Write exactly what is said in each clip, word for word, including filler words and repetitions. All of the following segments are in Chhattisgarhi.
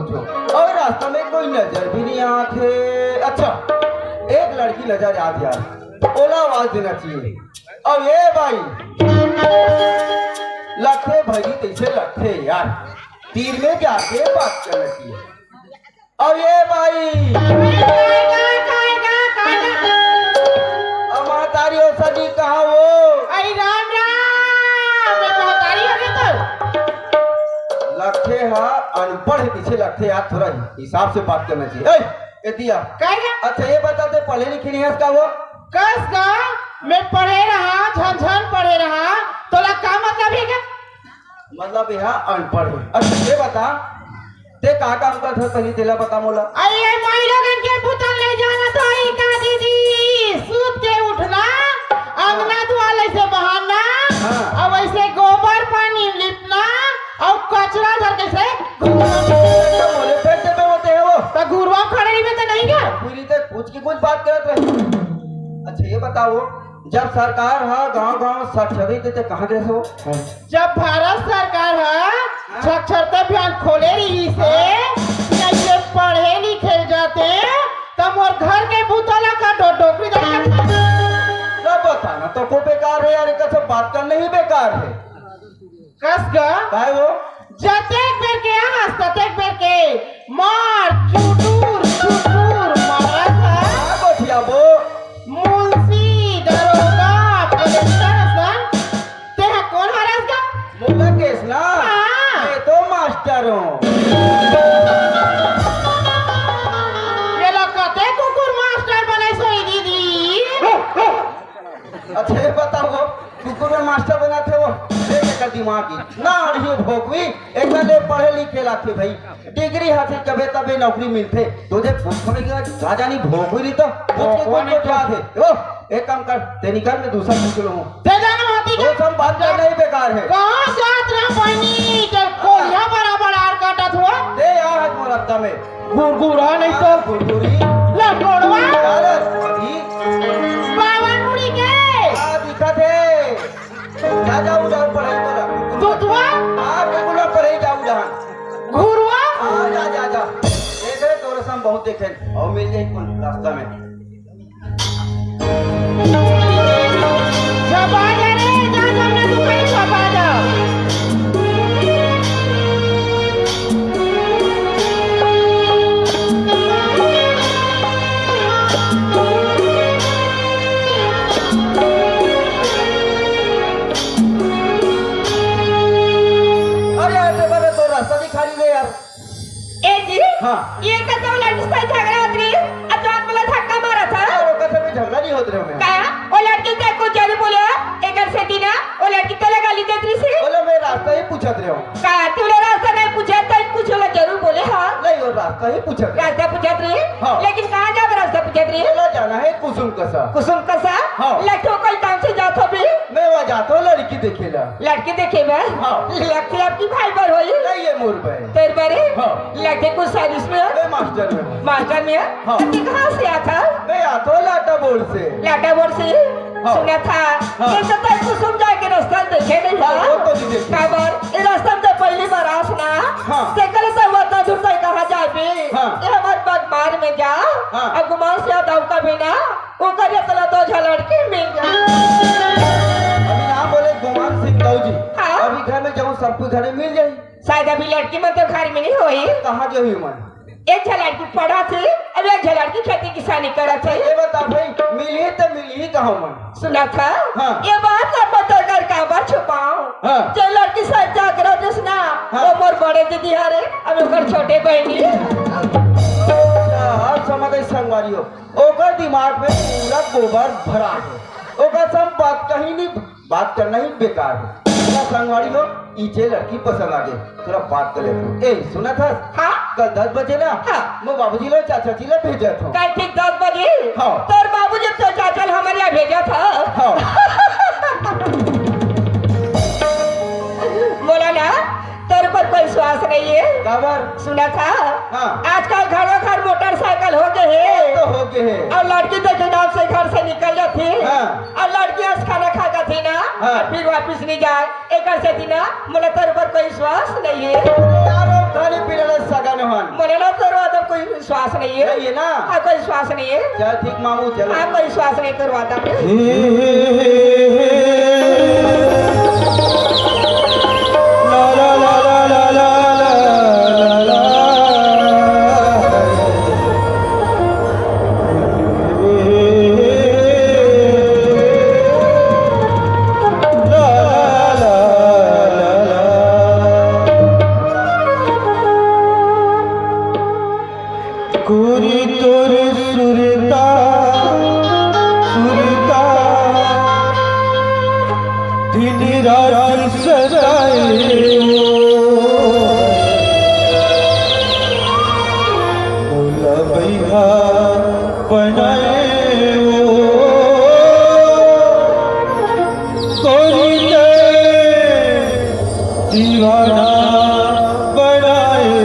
अउ रास्ता में कोई नजर भी नहीं आत हे। अच्छा, एक लड़की नजर आत हे यार, ओला आवाज देना चाहिए। अउ ये भाई, लगथे भरी तइसे लगथे यार, तीर में जाके बात करना चाहिए। अउ ये भाई, अउ महतारी हो सजी कहाँ वो? अरे राम राम, मैं महतारी हो गई तो। लगथे हा अनपढ़ हे, पीछे लगथे यार, थोड़ा हिसाब से बात करना चाहिए। ए, ए दिया। का गा? अच्छा, ये बता, ते पढ़े लिखे नहीं हस का वो? कस का? मैं पढ़े रहा, झन झन पढ़े रहा, तोला का मतलब हे का? मतलब, ये हा अनपढ़ हे। अच्छा, ये बता, ते का काम करत हस, पहली तेला बता मोला। अरे, ये माई लोगन के बुता ले जाना तो ही का दीदी, सूत के उठना, अंगना दुआर ऐसे बहारना, हाँ। अउ ऐसे गोबर पानी लिपना, अउ कचरा धर के से घूरना। तो बोले, फिर से पे होते हैं वो। तो घुरवा खड़े रहिबे तो नहीं का? पूरी ते कुछ की कुछ बात करत रहे। अच्छा, ये बताओ, जब सरकार हा गांव-गांव साक्षरता देथे, कहाँ गए हो? जब भारत सरकार हा साक्षरता अभियान खोले रहिस हे, कि ऐसे पढ़े लिखे जाते, त मोर घर के बुता ला का डो-, डोकरी दे। सब बताना तो को बेकार हे यार, एकर सब बात करना ही बेकार हे। कस गा? काय वो? जतेक बेर के आस, ततेक बेर के मार, चुटुर, चुटुर, मारत हा। हाँ, गोठिया बो। मुंशी, दरोगा, कलेक्टर असन। तेहा कोन हरस गा? मोला केस ना? हाँ। मैं तो मास्टर हूँ। ये लोग कते कुकुर मास्टर बने सोई दीदी। अच्छा, ये बताओ, कुकुर में मास्टर बनाथे वो? देख एकर दिमाग ही। ना अड़ियो भोगवी, एकर ले पढ़े लिखे लाथे भाई। डिग्री हासिल करबे तबे नौकरी मिलथे। तो जे पूछो नहीं कि राजा नहीं भोगवी नहीं तो, पूछ के कोई को जवाब है? वो, एक काम कर, ते निकल, मैं दूसरा पूछ लूँ। ते जाना होती वो क्या? सब बात करना ही बेकार है। कहाँ जात रहा बहनी? जब कोरिया बराबर आर काटत हो। ते यहाँ है मोर रस्ता में। गुरगुरा नहीं तो गुरगुरी। लकोड़वा। अरे, अभी। बावन मुड़ी के। आ, दिखत हे। जा, जा, उधर पढ़ाई कर। दूधवा। आ, बिल्कुल पढ़ाई जा उधर। घुरवा। आ, जा, जा, जा। देख रे, तोरे से हम बहुत देखे। अउ मिल जाई कुल रास्ता में। झपा जा रे, जा सामने तू कहीं झपा जा। अरे, अरे, बड़े तो रास्ता दिखा रही है यार। ए जी, हाँ। ये तो, तो लड़की से झगड़ा होत रही, अब तो आप बोला धक्का मारा था। अरे, ओकर से भी झगड़ा नहीं होत रहे मैं। का? वो लड़की से कुछ जरूर बोले, एकर से दिन, वो लड़की तो लगा ली देत रही से। बोले, मैं रास्ता ही पूछत रहे हूँ। का? तूने रास्ता नहीं पूछा, तो कुछ लोग जरूर बोले, हाँ। नहीं, वो रास्ता ही पूछत रहे। रास्ता पूछत रही? हाँ। लेकिन कहाँ जाबे रास्ता पूछत रही? बोला, जाना है कुसुम कसा। कुसुम कसा? हाँ। लठो कोई काम से जात हो भी? मैं वहाँ जाता हूँ लड़की देखे ला। लड़की देखे बे? हाँ। लड़की आपकी भाई बर होई? नहीं, ये मोर बे। तेरे बरे? हाँ। लड़के कुछ सर्विस में है? मैं मास्टर में हूँ। मास्टर में है? हाँ। तो तू कहाँ से आता? मैं आता हूँ लाटा बोर्ड से। लाटा बोर्ड से? हाँ। सुना था, हाँ। ये तो तेरे कुसुम जाके रास्ता देखे नहीं हाँ, था? वो तो नहीं देखे। काबर? ये रास्ता में तो पहली बार आस ना। हाँ। ते करे तो वो तो दूर तक कहाँ जाबे? हाँ। ये हमारे बाग मार में जा। हाँ। अब गुमान से आता हूँ कभी ना। ओकर इतना तो झलड़ के मिल जाए। अभी नाम बोले गुमान सिंह दाऊ जी। हाँ। अभी घर में जाऊँ, सब कुछ घर में मिल जाए। शायद अभी लड़की मन तो घर में नहीं होई। कहाँ गए हुई मन? एक झलड़ की पढ़ा थे, अब एक झलड़ की खेती किसानी करत है। ये बता भाई, मिली तो मिली कहाँ मन? सुना था? हाँ। ये बात ला पता कर काबर छुपाओ? हाँ। जो लड़की शायद जागरत है ना, हाँ। वो मोर बड़े दीदी हरे, अब ओकर छोटे बहनी। अच्छा, अब समझ आई संगवारी हो। ओकर दिमाग में पूरा गोबर भरा है। ओकर से हम बात कहीं नहीं, बात करना ही बेकार है। पूरा संगवारी हो, इचे लड़की पसंद आ गई। थोड़ा बात कर लेते हैं। ए, सुना था? हाँ। कल दस बजे ना? हाँ। मैं बाबूजी लो चाचा जी लो भेजा था। कल ठीक दस बजे? हाँ। तोर बाबूजी तो चाचा लो हमारे यहाँ भेजा था। हाँ। बोला ना, तोर पर कोई विश्वास नहीं है। काबर? सुना था? हाँ। आजकल घरों घर मोटरसाइकिल हो गए है। तो हो गए है। और लड़की देखे नाम से घर से निकल जाती। हाँ। और लड़की आज खाना खा जाती ना, हाँ। और फिर वापस नहीं जाए। एकर से थी ना, मोला तोर पर कोई विश्वास नहीं है। अरे यार, वो अरे पीड़ा ले सगा नोहन। मोला ना करवाता कोई विश्वास नहीं है। नहीं है ना? हाँ, कोई विश्वास नहीं है। चल ठीक मामू, चल। हाँ, कोई विश्वास नहीं करवाता। कोरी तोर सुरता, सुरता, दिन रात सताए ओ, मोला बैहा बनाए ओ। कोरी ते दीवाना बनाए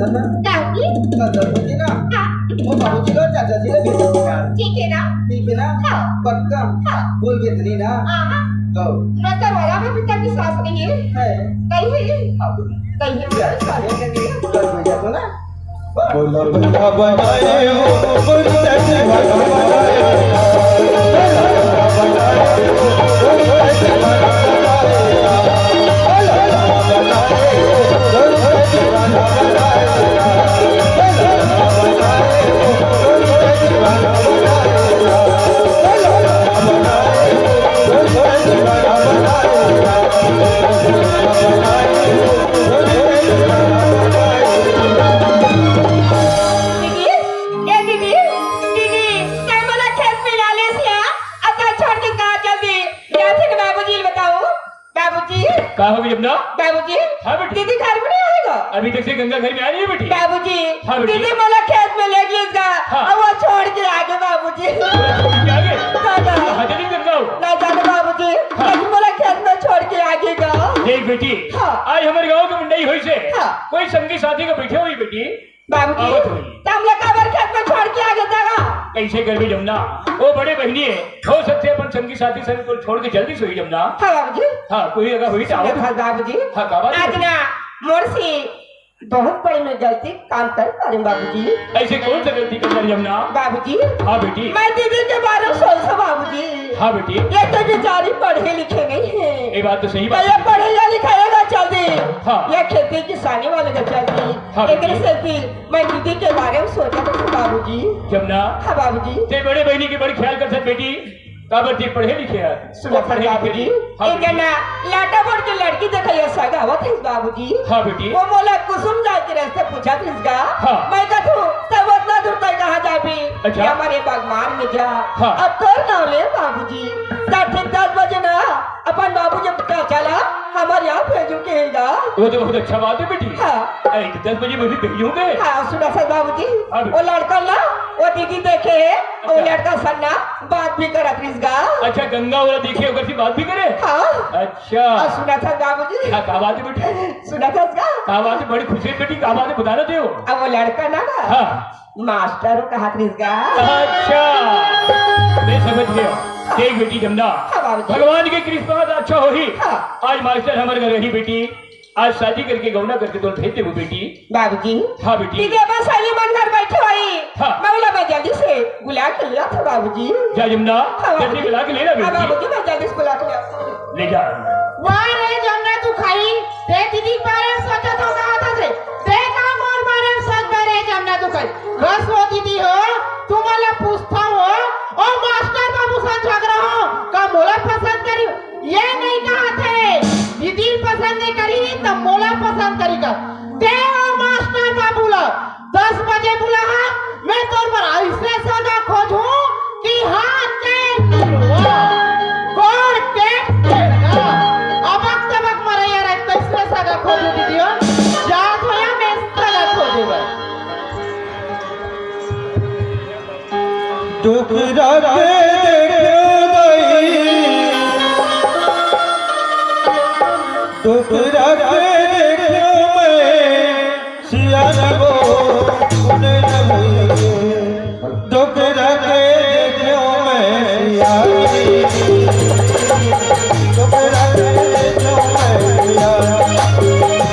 ना। दादी? तो दादी जी ना, हाँ। वो बाबूजी को चाचा जी ने भेजा था। ठीक है ना? ठीक है ना? हाँ। पक्का? हाँ। बोल के इतनी ना? हाँ, हाँ। गौ। मैं करवाया, मैं पिता की सास नहीं है। है। नहीं है। हाँ। नहीं है। क्या? कर भेजा तो ना? बोला बना बनाए हो, बोला बना बनाए। दीदी, ए दीदी, दीदी, तैं मोला खेत में डाले से आ, अब तैं छोड़ के कहाँ जबे? अभी तक से गंगा घर में आ रही है बेटी? बाबूजी, हाँ बेटी। दीदी मोला खेत में ले गिस गा, हाँ। अउ वो छोड़ के आगे बाबूजी। छोड़ के आगे? दादा। हाँ, चली गंगा हो। ना जाने बाबूजी, हाँ। लेकिन मोला खेत में छोड़ के आगे गा। देख बेटी, हाँ। आज हमारे गांव की मंडई होइस हे। हाँ। कोई संगी साथी का बैठे होही बेटी? बाबूजी, आवत होही। त हमला काबर खेत में छोड़ के आगे दादा? कैसे करबे जमना? वो बड़े बहिनी हे, हो सकथे अपन संगी साथी संग को छोड़ के जल्दी सोई जमना। हाँ बाबूजी। हाँ, कोई अगर होही त आवत होही। बाबूजी, हाँ, का बात आज हे? ना मोर से बहुत बड़ी मैं गलती काम कर पारे बाबूजी। ऐसे कौन सा गलती कर डारी जमना? बाबूजी, हाँ बेटी। मैं दीदी के बारे में सोचथों बाबूजी। हाँ बेटी। ये तो बेचारी पढ़े लिखे नहीं हे। ये बात तो सही बात ये है। पढ़े या लिखे ना चलती। हाँ। ये खेती किसानी वाले का चलती। हाँ एकरे बेटी। सेती मैं दीदी के बारे में सोचथों बाबूजी। जमना। हाँ बाबूजी। ते बड़े बहिनी के बड़ ख्याल करथस बेटी। काबर जी पढ़े लिखे हे? सुनत हस बाबूजी, हाँ एक बेटी। जना लाटा बोर के लड़की देखइया सगा आवत हे बाबूजी। हाँ बेटी। वो मोला कुसुम जाए के रास्ता पूछत रहिस गा। हाँ। मैं कथों, "तब अतना दूर तक कहाँ जाबे?" अच्छा। ये हमारे बगमार में जा। हाँ। अब तोर नाव ले बाबूजी। त ठीक दस बजे ना अपन बाबूजी के पास चला, हमर यहाँ भेजहू कहे गा। वो तो बहुत अच्छा बात हे बेटी। हाँ। ऐ, दस बजे मैं भी भेजहूँ। हाँ, सुनत हस बाबूजी। हाँ बेटी। वो लड़का ना, वो दीदी देखे हे, वो अच्छा। लड़का सन ना बात भी करत रहिस गा। अच्छा, गंगा वाला देखे, ओकर से बात भी करे? हाँ। अच्छा। अउ सुनत हस बाबूजी। हाँ, का बात हे बेटी? सुनत हस गा? का बात हे? बड़ी खुशी हे बेटी, का बात हे? बता ना देव। अब वो लड़का ना गा, हाँ। मास्टर कहत रहिस गा। अच्छा, मैं समझ गया। देख बेटी जमना, हाँ बाबूजी। भगवान के कृपा से अच्छा होही। हाँ। आज मास्टर हमर घर रही बेटी। आज शादी करके गौना करके तोला भेज देबो बेटी। बाबूजी। हाँ बेटी। दीदी बस आइए मन घर बैठे होही। हाँ। मैं बोला मैं जल्दी से बुला के ले आथों बाबूजी। जा जमना, हाँ, जल्दी बाबूजी। बुला के ले ला हाँ, बेटी। बाबूजी, मैं जल्दी से बुला के ले आथों। ले जा। वाह रे जमना तू खाई, ते दीदी के बारे में सोचत हस कहत हस, ते का मोर बारे में सोचबे रे जमना तू खाई। कस वो दीदी हो, तुमन ला पूछथों, ओ मास्टर बाबू से झगड़ा हो, का मोला पसंद करी? ये नहीं कहत हे, दीदी पसंद नहीं करी, त मोला पसंद करी का? ते ओ मास्टर बाबू ला दस बजे बुलाहा, मैं तोर बर अइसे सगा खोजहूँ कि हाथ के तलवा, गोड़ के टेंगा। अबक तबक मरइया रहे, तइसने सगा खोजहूँ दीदी हो। जात हों या मैं सगा खोजे बर। टुकरा के देखो दाई, टुकरा के देखो मैं सियान वो उन्हें न भई। टुकरा के देखो मैं सियान, टुकरा के देखो मैं सियान।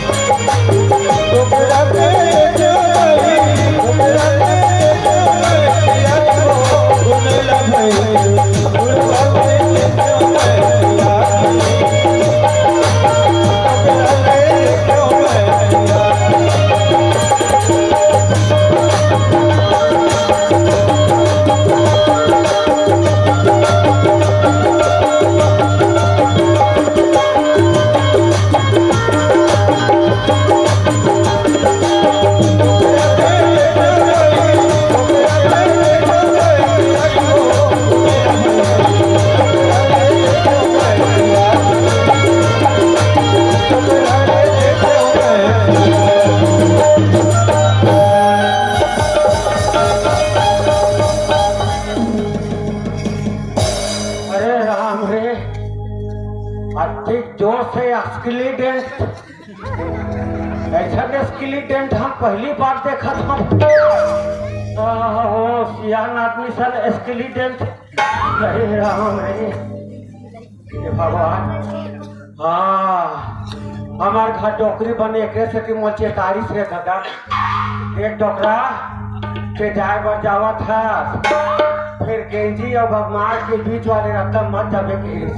अरे राम रे, अतिक जोर से एक्सीडेंट, ऐसा एक्सीडेंट हम पहली बार देखत हन। आहो, सियान आदमी सन एक्सीडेंट। अरे राम रे, हे भगवान। हाँ, हमर घर डोकरी बने, एकरे सेती मोर चेतारिस रे दादा। देख डोकरा, ते जाए बर जावत हस, फेर गेंजी अउ बगमार के बीच वाले रद्दा मत जाबे कहिस।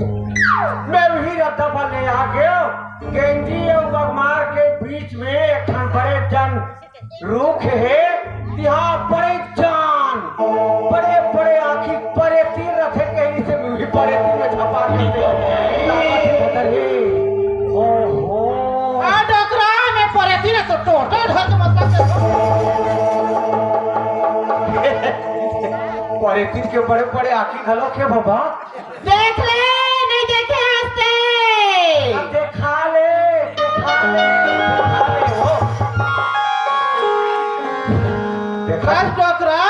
मैं उही रद्दा पर ले आ गेंव। गेंजी अउ बगमार के बीच में एक ठन बड़े जन रूख हे, तिहां बड़े जान, बड़े बड़े आंखी परेतीन रथे, कहिस से भी परेतीन में झपा के ताकत भीतर हे। ओहो। आ डोकरा में परेतीन तो टोटो ढक मतलब से। परेतीन के बड़े बड़े आंखी घलो के बाबा। देख ले, नहीं देखे हंसते। अब देखा ले, देखा ले, देखा ले, हो। बस डोकरा,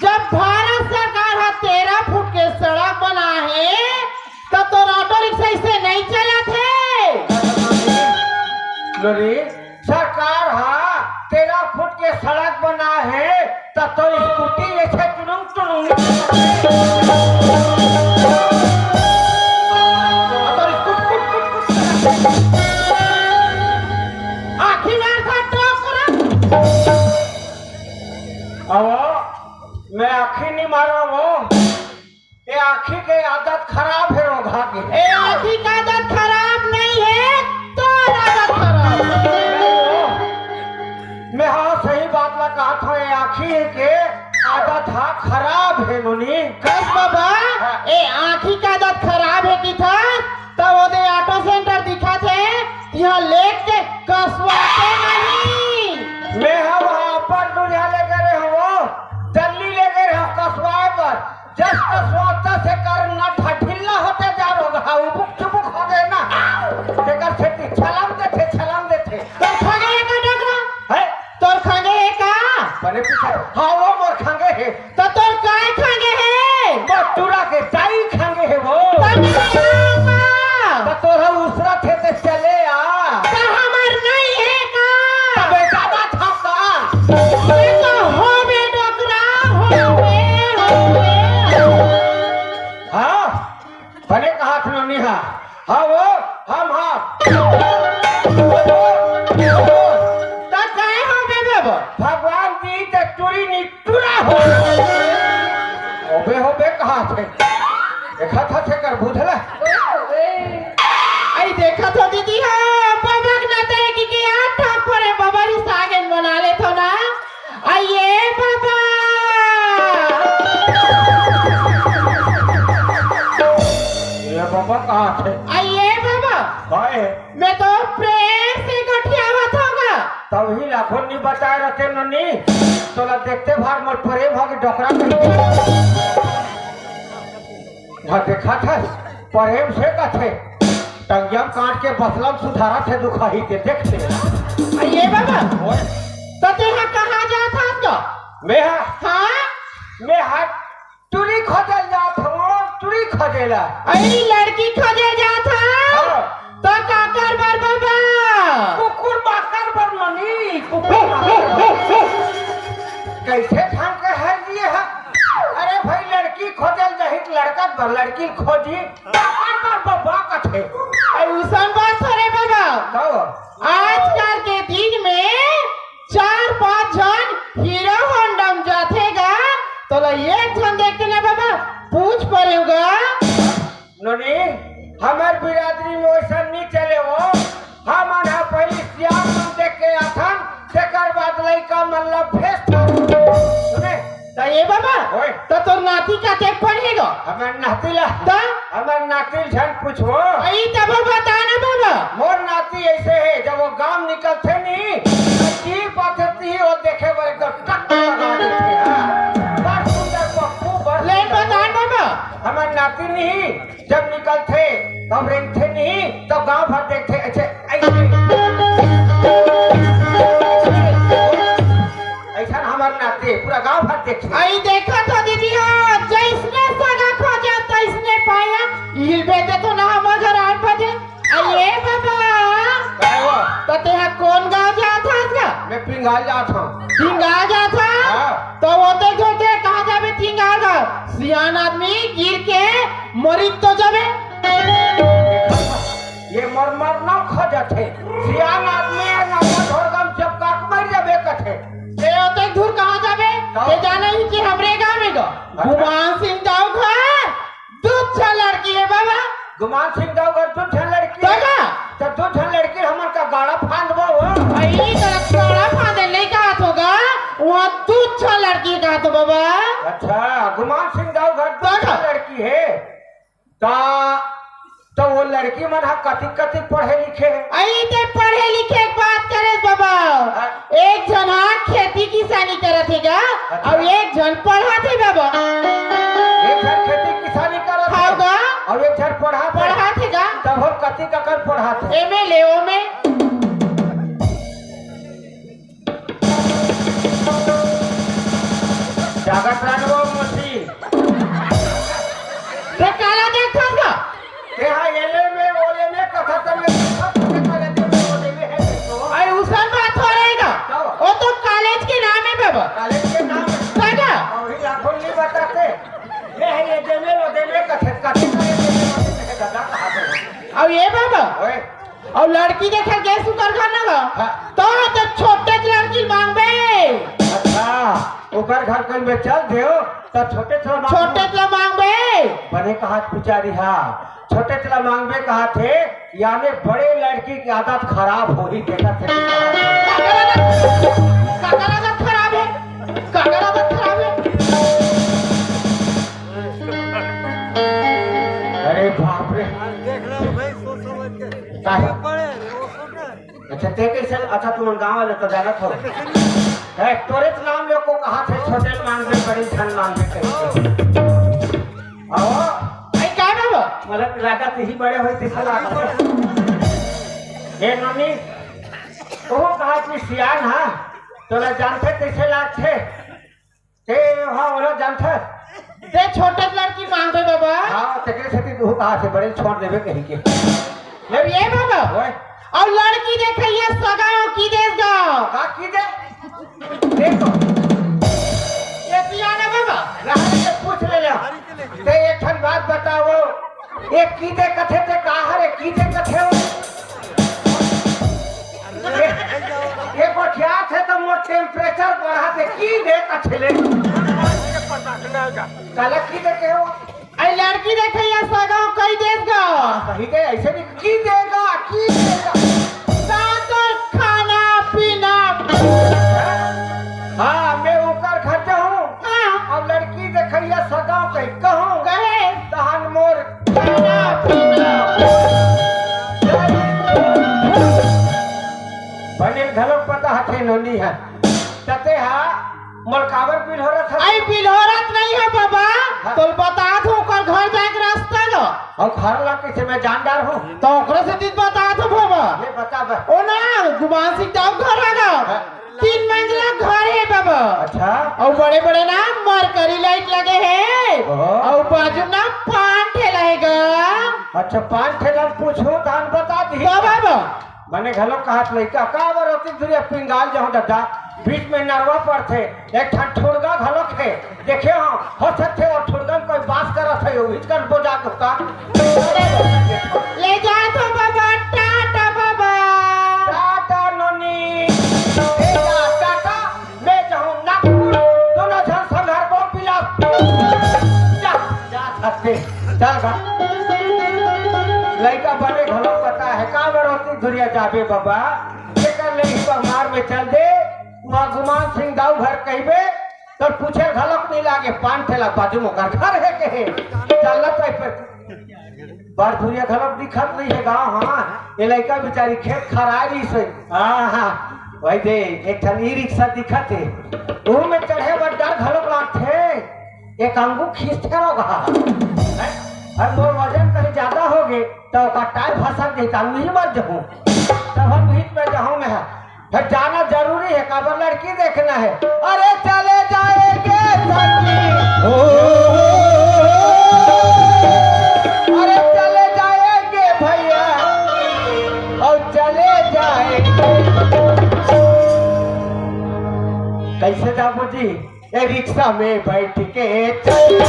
जब भारत सरकार ह तेरह फुट के सड़क बनाहे, त तोर ऑटो रिक्शा अइसे नइ चलत हे। नोनी, सरकार ह तेरह फुट के सड़क बनाहे, त तोर स्कूटी अइसे टुनुंग टुनुंग। तोर स्कूट, कुट, कुट, कुट। आँखी मारथस डोकरा। अवो, मैं आँखी नइ मारंव वो। ये आँखी के आदत खराब हे, वो घा के। ए आँखी के आदत खराब नइ हे, तोर आदत खराब हे। मैं हा सही बात ला कहत हंव, ये आँखी के आदत हा खराब हे नोनी। कस बाबा, हाँ। ए आँखी के आदत खराब हे कथस, त ओदे ऑटो सेंटर दिखत हे, तिहां लेग के कसवाते नहीं। मैं हा वहाँ अपन दुरिहा ले गे रहेंव, दिल्ली ले गे रहेंव कसवाए बर। जस कसवाथस तेकर नट हा ढिल्ला होते जा रहा, उबुक चुबुक हो गे ना। तेकर सेती छलांग देथे, छलांग देथे। तोर खंगे हे का डोकरा? हैं? तोर खंगे हे का? बने पूछे। हाँ, वो मोर खंगे हे। त तोर काय खंगे हे? मोर टूरा के दाई खंगे हे वो। त मैं आऊँ का? त तोर हा उसरत हे ते चले आ। त हमर नइ हे का? त बेटा बात हम का? मैं तो होबे डोकरा, होबे, होबे, होबे। हाँ, बने कहत नोनी हा। हाँ वो, हम हा। त काय होबे बाबा? भगवान जी के टूरी नी टूरा हो। होबे, होबे कहत हे। देखत हस एकर बुझला। अई देखत हो दीदी हो, बाबा के नाते कि के आठ ठाक परे बाबा रिसा गेन बना लेथो ना। अइए बाबा। ये बाबा कहत हे। अइए बाबा। काय? मैं तो प्रेम से गोठियावत हंव गा। तभे लाखों नइ बताय रहते नोनी, तोला देखते भर मोर प्रेम हो गे डोकरा। हाँ, देखत हस, प्रेम से कथे, टंगिया म कांट के बसला म सुधारथे दुखाही के, देखते। अइए बाबा, ओए। त तेहा कहाँ जात हस गा? मैं हा? हाँ? मैं हा टूरी खोजे ल जात हंव, टूरी खोजे ला। अरे, लड़की खोजे जात हस? हाँ। त काकर बर बाबा? कुकुर बाकर बर नोनी, कुकुर बाकर बर। कइसे ढंग के हर दिए हा? अरे भाई, लड़की खोजे ल जाही त लड़का बर लड़की खोजी, काकर बर बाबा कथे। अरे, उसन बात थोरे बाबा। कहो। आजकल के दिन में चार पांच झन हीरो होंडा म जाथे गा, तोला एक झन देख के ना बाबा, पूछ परेव गा। नोनी, हमर बिरादरी में वइसन नइ चले वो। हमन हा पहिली सियान मन देख के आथन, तेकर बाद लइका मन ला भेजथन। सुने? त ए बाबा, ओए। त तोर नाती कतेक पढ़े गा? हमर नाती ला, त? हमर नाती ल झन पूछो। अई तभो बता ना बाबा। मोर नाती अइसे हे, जब वो गांव निकलथे नी, त की बात हे ती, वो देखे बर एकदम टक लगा देथे, हाँ। बड़ सुंदर पप्पू, बड़ ले सुंदर। बता ना बाबा। हमर नाती नहीं, जब निकलथे, तब रेंगथे नहीं, तब गांव भर देखथे, अइसे, अइसे। अइसन हमर नाती, पूरा गांव भर देखथे। अई देखत हो दीदी हो, जइसने सगा खोजे, तइसने पाया, इहिल बेटे तो ना हमर घर आए बजे। अइए बाबा। काय वो? त तेहा कोन गांव जात हस गा? मैं पिंगाल जात हंव। पिंगाल जात हस? हाँ। त ओते जोते कहाँ जाबे पिंगाल गा? सियान आदमी गिर के मरित तो जाबे। ये मर मर ना खा जाथे। सियान आदमी हे ना, मर धोर गम जब काक मर जाबे कथे। ते ओते दूर कहाँ जाबे? तो? ते जाना ही कि हमरे गांव में गा। अच्छा। गुमान सिंह दाऊ घर दू झन लड़की हे बाबा। गुमान सिंह दाऊ घर दू झन लड़की हे। त का? त दू झन लड़की हमन का गाड़ा फांदबो हो। अई, त गाड़ा फांदे नइ कहत हों गा, उहाँ दू झन लड़की कहत हों बाबा। अच्छा, गुमान सिंह दाऊ घर दू त का? झन लड़की हे। त, त वो लड़की मन हा कतिक कतिक पढ़े लिखे हे? अई, ते पढ़े लिखे के बात करे बाबा। हाँ। एक झन हा खेती किसानी करत हे गा, अच्छा। अउ एक झन पढ़त हे बाबा। एक झन खेती किसानी करत हे। हाव गा। अउ एक झन पढ़त हे। पढ़त हे गा। तब हम कतिक अकन पढ़त हे। एमे ले ओमे। जागत रहन वो मोती। ते काला देखत गा? ते हा एले में, ओले में, कथा त में, कथा त में, करे ते में, ओले में है तो। अरे, उसन बात हो रही गा। क्या हुआ? वो तो कॉलेज के नाम है बाबा। कॉलेज के नाम है। सगा। अउ वही लाखों नहीं बताते। ये है, ये दे में, वो दे में, कथे, कथे करे ते में, वो दे में, दादा कहा थे। अब ये बाबा। ओए। अउ लड़की देखे गेस उकर घर न गा। हाँ। तो, तो छोटे लड़की मांगबे। अच्छा, उकर घर कहीं में चल देव, त छोटे चला मांगबे। छोटे चला मांगबे। बने कहा बिचारी हा, छोटे चला मांगबे कहा थे, याने बड़े लड़की की आदत खराब होही, देखा थे। काकर आदत, काकर आदत खराब है, काकर आदत खराब है। अरे बाप रे। देख रहे हो भाई, सोच समझ के। काहे? बड़े, वो छोटे। अच्छा, ते कैसे? अच्छा, तुम गाँव वाले तो जानत हो। है, तोरे तो नाम ले को कहा थे, छोटे मांगबे, बड़ी धन मांगबे कही। आओ। भाई, का बाबा? मतलब, लागत ही बड़े होई, तैसे लागत हो। ए, नोनी, वो कहा कि सियान, हाँ, तोला जानते कैसे लागते? ते, हाँ, ओला जानथस? ते छोटे लड़की मांगबे बाबा। हाँ, तेकरे सेती तू कहा से बड़े छोड़ देबे कहीं के। अउ ये बाबा। ओए। अउ लड़की देखइया सगा हो की देस गा? का की दे? देखो। ये पियाना बाबा। रहा के पूछ ले ले। ते एक ठन बात बताओ। ये की दे कथे ते का हरे की दे कथे हो? ये, ये गोठियात हे त मोर temperature बढ़ा दे, की दे कछले। काला की दे के हो? अई लड़की देखइया सगा हो कई देस गा। कही दे, ऐसे नहीं, की देगा, की देगा। दांत और खाना पीना। हाँ, मैं ओकर घर जाहूँ। हाँ। अब लड़की देखइया सगा हो कई कहूँ। कहे। तहन मोर खाना पीना। बने घलो पता हथे नोनी है। तते हा मोर काबर बिलहोरत हस? अई बिलहोरत नहीं है बाबा। हाँ। तोल बता दो ओकर घर जाए के रास्ता लो। अउ घर ला कैसे मैं जानदार हूँ? तो ओकरे सेती बता दो बाबा। ये बता बस। ओ ना, गुमान सिंह दाऊ घर आ गा। हाँ। तीन मंजिला घर हे बाबा। अच्छा। अउ बड़े-बड़े ना मरकरी light लगे हे। ओहो। अउ बाजू ना पान ठेला हे गा। अच्छा, पान ठेला पूछो, धान बता दी। तो बाबा। मने घलो कहत लइका, का बर ओती दुरिया पिंगाल जाहूं ददा, बीच में नरवा पड़थे, एक ठन ठुड़गा घलो थे, देखे हो, हो सकथे वो ठुड़गा में कोई बास करत हे, वो हिचकन बोजा के का। ले जा तो बाबा, टाटा बाबा। टाटा नोनी, ए जा, टाटा। मैं जाहूं नागपुर, दोनों झन संघर बम पिला। जा, जा, धक्के, चल गा। लइका बने घलो पता हे, का बर ओती दुरिया जाबे बाबा? जेकर ले ही तो मार में चल दे, वहाँ गुमान सिंह दाऊ घर कहिबे, तो पूछे घलो नहीं लागे, पान ठेला बाजू में ओकर घर हे के हे? चल ना तो पर बड़ दुरिया घलोक दिखत नइ हे गा, हाँ। ये लइका बिचारी खेत खराय रहिस हे। हाँ, हाँ। वही दे, एक ठन ई रिक्शा दिखत हे। ओहू में चढ़े बर डर घलोक लागथे। एक अंगू खींचथे रहो गा। हैं? अरे मोर वजन कहीं ज्यादा हो गे, तो ओकर टायर भसक जाही, त अंगू ही मर जहूँ। तब हम हित में जाहूँ मैं। फिर जाना जरूरी हे, काबर लड़की देखना हे। अरे चले जाएंगे संगी। ओ, अरे चले जाएंगे भैया, अउ चले जाएंगे। कैसे जाबो जी? ए रिक्शा में बैठ के चल।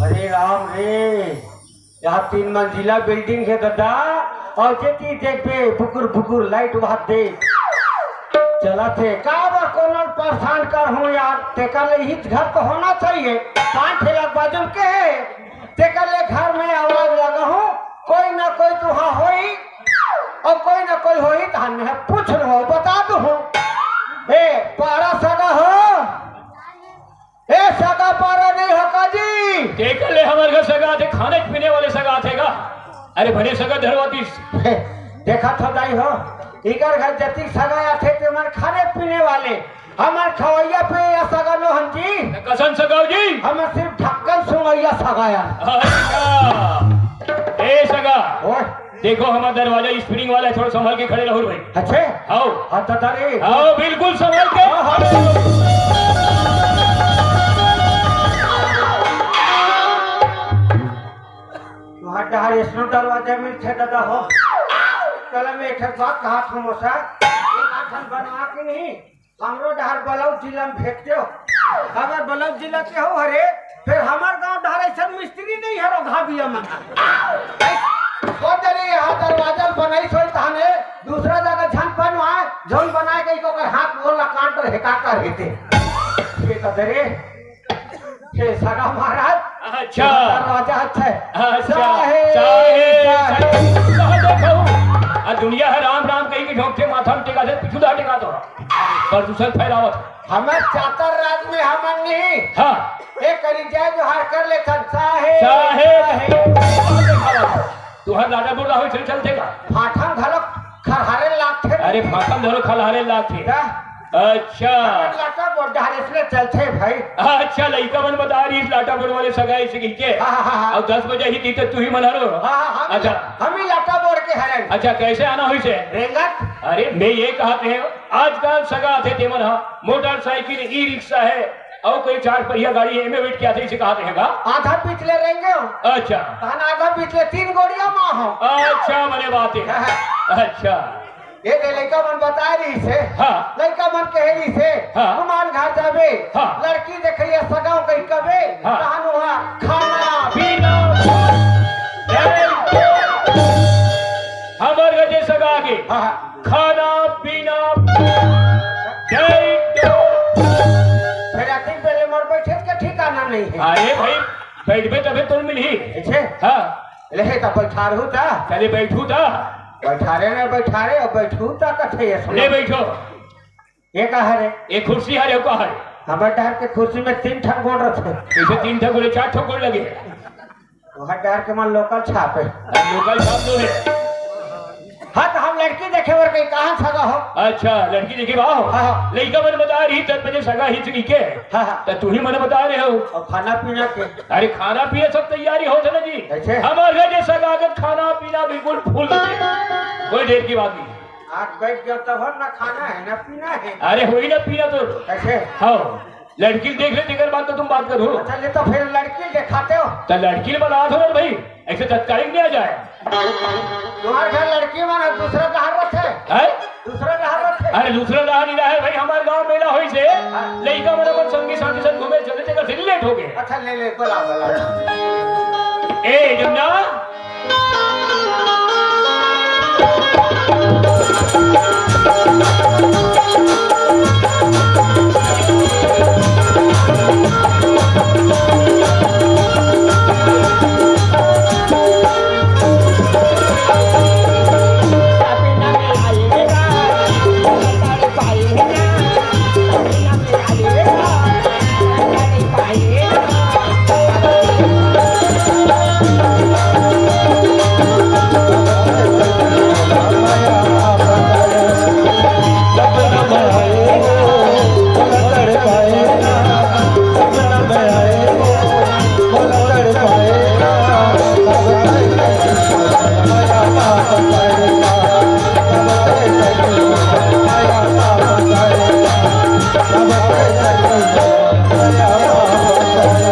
अरे राम रे, यहाँ तीन मंजिला building हे ददा, अउ जेती देखबे बुकुर बुकुर light वहां दे चलत हे। का बर कोनो ल परेशान करहूं यार, तेकर ले हित घर तो होना चाहिए। पान ठेला बाजू के हे, तेकर ले घर में आवाज लगाहूं, कोई ना कोई तुहा होही, अउ कोई ना कोई होही, तहन में पूछ लूं, बता दूं। ए, पारा सगा हो, ए, सगा पारा नहीं हो का जी? तेकर ले हमर घर सगा अरे, बने सगा धरवातीस। हे, देखत हो दाई हो, इकर घर जतिक सगा आथे, ते मन खाने पीने वाले, हमर खवैया पिवैया सगा नो हन जी। त कसन सगा हो जी? हमर सिर्फ ढक्कन सुंघैया सगा आय। अच्छा। ए सगा। ओए। देखो, हमर दरवाजा spring वाला है, थोड़ा संभल के खड़े रहो भाई। अच्छे? आओ। हाँ, दादा रे। आओ, बिल्कुल संभल के। हाँ, हाँ। तुहार डहर अइसनो दरवाजा मिलथे दादा हो। चल, मैं एक ठन बात कहत हूँ मोसा, एक आध ठन बनवा के नहीं, हमरो डहर बलौद जिला में भेज देव। अगर बलौद जिला के हो हरे, फिर हमर गांव डहर अइसन मिस्त्री नहीं हरो घाबिया में। ओ तेरी, यहाँ दरवाजा बनाइस होई तहाने, दूसरा जगह झन बनवाए, जौन बनाए गई ओकर हाथ गोड़ ला काट कर हेका कर हेते। ये तो दे रे। हे सगा महाराज, अच्छा। दरवाजा अच्छा है। अच्छा। साहेब, साहेब, साहेब। साहेब। कहाँ देखा हूँ? आ दुनिया है राम राम कही के झोंकते माथा में टेका दे, पीछू दा टेका तो। प्रदूषण फैलावत। हमर चातर राज में हमन नहीं। हाँ। एक करी जय जोहार कर लेथन, साहेब, साहेब। साहेब। कहाँ देखा हुआ? तुहर लाटा बोला हो, चल, चलते का? फाटम घलो खरहारे लागथे। अरे, फाटम घलो खरहारे लागथे। का? अच्छा। लाटा बोल डहर इसने चलथे भाई। अच्छा, लइका मन बता रही, लाटा बोल वाले सगाई से कहिके। हाँ, हाँ, हाँ, हाँ। अब दस बजे ही दी तो तू ही मन हरो। हाँ, हाँ, हम अच्छा। हम ही लाटा बोल के हरन। अच्छा, कैसे आना हुई से? रेंगत। अरे, मैं ये कहा थे, आजकल सगा थे तेमन हा, मोटरसाइकिल, ई रिक्शा है, अउ कोई चार पहिया गाड़ी है, एमे बैठ के आथे, इसे कहा थे का? आधा पीछले रेंगे हो। अच्छा। तहन आधा पीछले तीन गोड़िया माँ हो। अच्छा, बने बात है। हाँ, हाँ। अच्छा। ये दे लइका मन बता रही से। हाँ। लइका मन कह रही से। हाँ। हनुमान घर जाबे। हाँ। लड़की देखैया सगाओ कहीं कबे। हाँ। तहन वहाँ खाना पीना। हमर घर जे सगा आगे। हाँ, हाँ। खाना पीना। जय। फिर अति पहले मोर बैठे के ठिकाना नहीं है। अरे भाई, बैठबे तबे तो मिलही। ऐसे? हाँ। ले, त बैठारहू त। चले, बैठू त। बैठारे न बैठारे, अब बैठू त कथे ये सुनो। ले, बैठो। ये का हरे? ये कुर्सी हरे, वो का हरे? हमर डहर के कुर्सी में तीन ठन गोड़ रथे। इसे तीन ठन गोड़, चार ठन गोड़ लगे। वहाँ डहर के मन लोकल छापे। अब लोकल छाप दो है। हाँ, त हम लड़की देखे बर गए, कहाँ सगा हो? अच्छा, लड़की देखे बा हो? हाँ, हाँ। लइका मन बता रही, दस बजे सगा ही चुकी के। हाँ, हाँ। त तू ही मन बता रहे हो। और खाना पीना के? अरे, खाना पीना सब तैयारी होत है ना जी। अच्छा। हमर घर जे सगा के खाना पीना बिल्कुल full होथे। कोई देर की बात नहीं। आज बैठ गया तब ना खाना है, ना पीना है। अरे, होई ना पीना तो। कैसे? हाँ। लड़की देख ले, तेकर बाद तो तुम बात करो। अच्छा, ले तो फिर लड़की दिखाते हो। तो लड़की बता दो ना भाई, ऐसे तत्कालिक नहीं आ जाए। तुम्हारे घर लड़की मन दूसरा डहर रथे। हैं? दूसरा डहर रथे। अरे, दूसरा डहर नहीं रहे भाई, हमारे गांव मेला होई से। हाँ। लइका मन अपन संगी साथी संग घूमे चले, तेकर से लेट हो गए। अच्छा, ले, ले, बुला, बुला। ए, जमुना।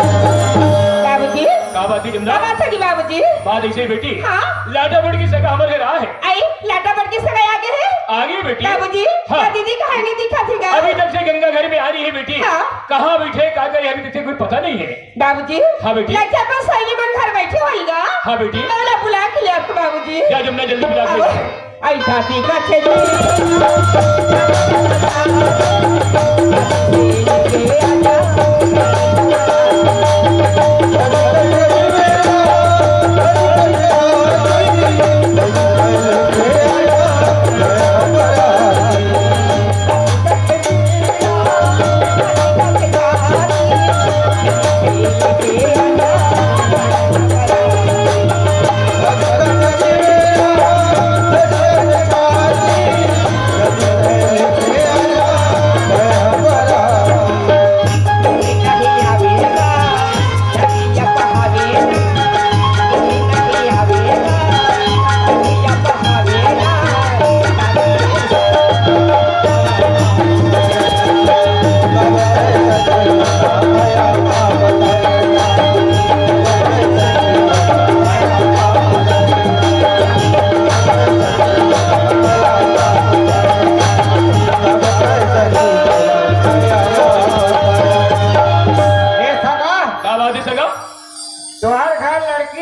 बाबूजी। का बात है जमुना? का बात है जी बाबूजी? बात ऐसे है बेटी। हाँ? लाटा बड़ की सगा हमारे घर आ है। आई, लाटा बड़ की सगा आगे है? आगे बेटी। बाबूजी, हाँ। का दीदी कहाँ नहीं दिखा थी गा? अभी तक से गंगा घर में आ रही है बेटी। हाँ। कहाँ बैठे, का करे, अभी तक से कोई पता नहीं है। बाबूजी, हाँ बेटी। लग जाता सही मन घर बैठे होई गा। हाँ बेटी। मैं उला बुला के ले आपको बाबूजी। जा जमुना जल्दी बुला के ले। आई दादी का छेदी।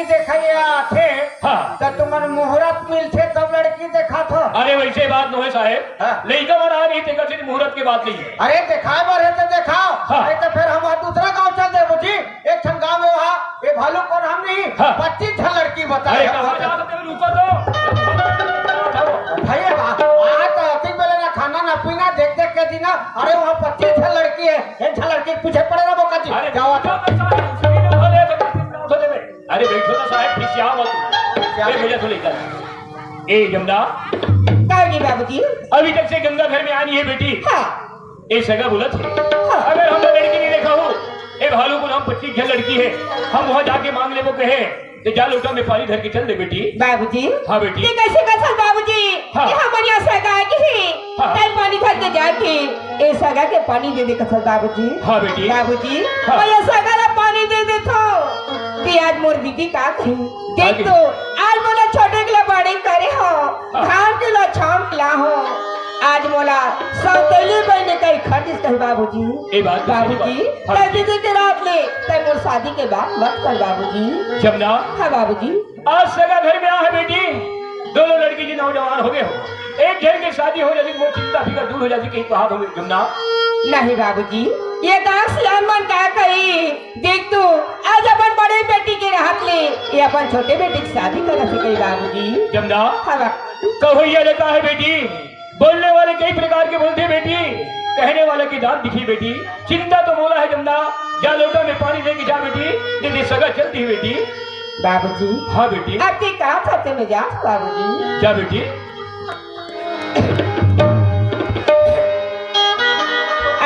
देखाए आथे, हाँ। त तुमन मुहूर्त मिलथे तब लड़की देखाथो। अरे वैसे बात नोहे साहेब, हाँ। लइका मन आ नहीं तेकर से मुहूर्त के बात नहीं है। अरे देखाए बर हे त देखाओ, हाँ। अरे त फेर हम दूसरा गांव चल देबो जी। एक ठन गांव में वहाँ ये भालू कौन हम नहीं, हाँ। पच्चीस झन लड़की बताए अरे हम कहाँ वहाँ। जा सकते हो? रुको तो। भैया बा, वहाँ तो अति बेले ना खाना ना पीना देख देख के जीना। अरे वहाँ पच्चीस झन लड़की है, एक झन लड़की के पीछे पड़े ना बोका जी। अरे जाओ तो। अरे बैठो ना साहेब, खिसिया मत। ए भैया तो लेकर। ए जमना। का जी बाबूजी? अभी तक से गंगा घर में आनी है बेटी। हाँ। ए सगा बोलत हे। हाँ। अगर हम लड़की नहीं देखा हो, ए भालू को हम पच्चीस झन लड़की है, हम वहाँ जाके मांग लेबो कहे, तो जा लोटा में पानी धर के चल दे बेटी। बाबूजी। हाँ बेटी। ये कैसे कथस बाबूजी? हाँ। ये हमन यहाँ सगा के ही। हाँ। तै पानी धर के जाके ए सगा के पानी दे दे कथस बाबूजी। हाँ बेटी। बाबूजी, हाँ। मैं ये सगा ला पानी दे देथो। कि आज मोर दीदी का कही? देख तो, आज मोला छोटे के ला बड़े करे हो, हाँ। घाम के ला छाम के ला हो। आज मोला सौतेली बहन कही खटिस कही बाबूजी। ए बात तो सही बाबूजी, बात। हाँ तै जी। दीदी के रात ले, तै मोर शादी के बात मत कर बाबूजी। जमना। हाँ बाबूजी। आज सगा घर में आ है बेटी, दोनों लड़की जी नौजवान हो गए हो, एक झन के शादी हो जाती, मोर चिंता फिकर दूर हो जाती, कहीं कहा हो जमना। नहीं बाबूजी, ये दास सियान मन का कही? देख तू, आज अपन बड़े बेटी के रहत ले, ये अपन छोटे बेटी की शादी करत हे कही बाबूजी। जमना। हाँ बा-, कहो ये रहता है बेटी, बोलने वाले कई प्रकार के बोलते बेटी, कहने वाले की दांत दिखी बेटी। चिंता तो मोला है जमना, जा लोटा में पानी लेके जा बेटी, नहीं सगा चलती है बेटी। बाबूजी। हाँ बेटी। अब के का खाते में जा बाबूजी? जा बेटी।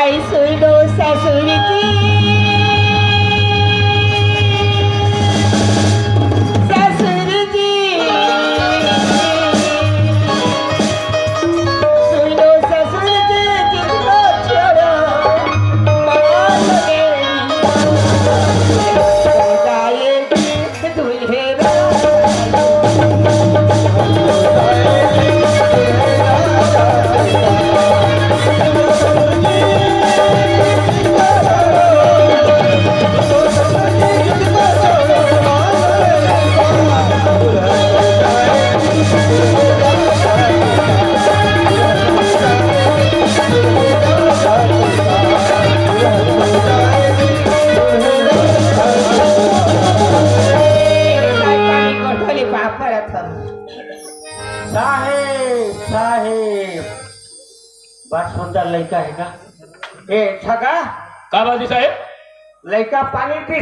आई सुनो ससुर जी, ससुर जी, सुनो ससुर जी, जिनको छोड़ो, मार देंगे। हो जाएगी साहेब, साहेब, बड़ सुंदर लइका हे का? ए, छगा? का बात हे साहेब? लइका पानी पी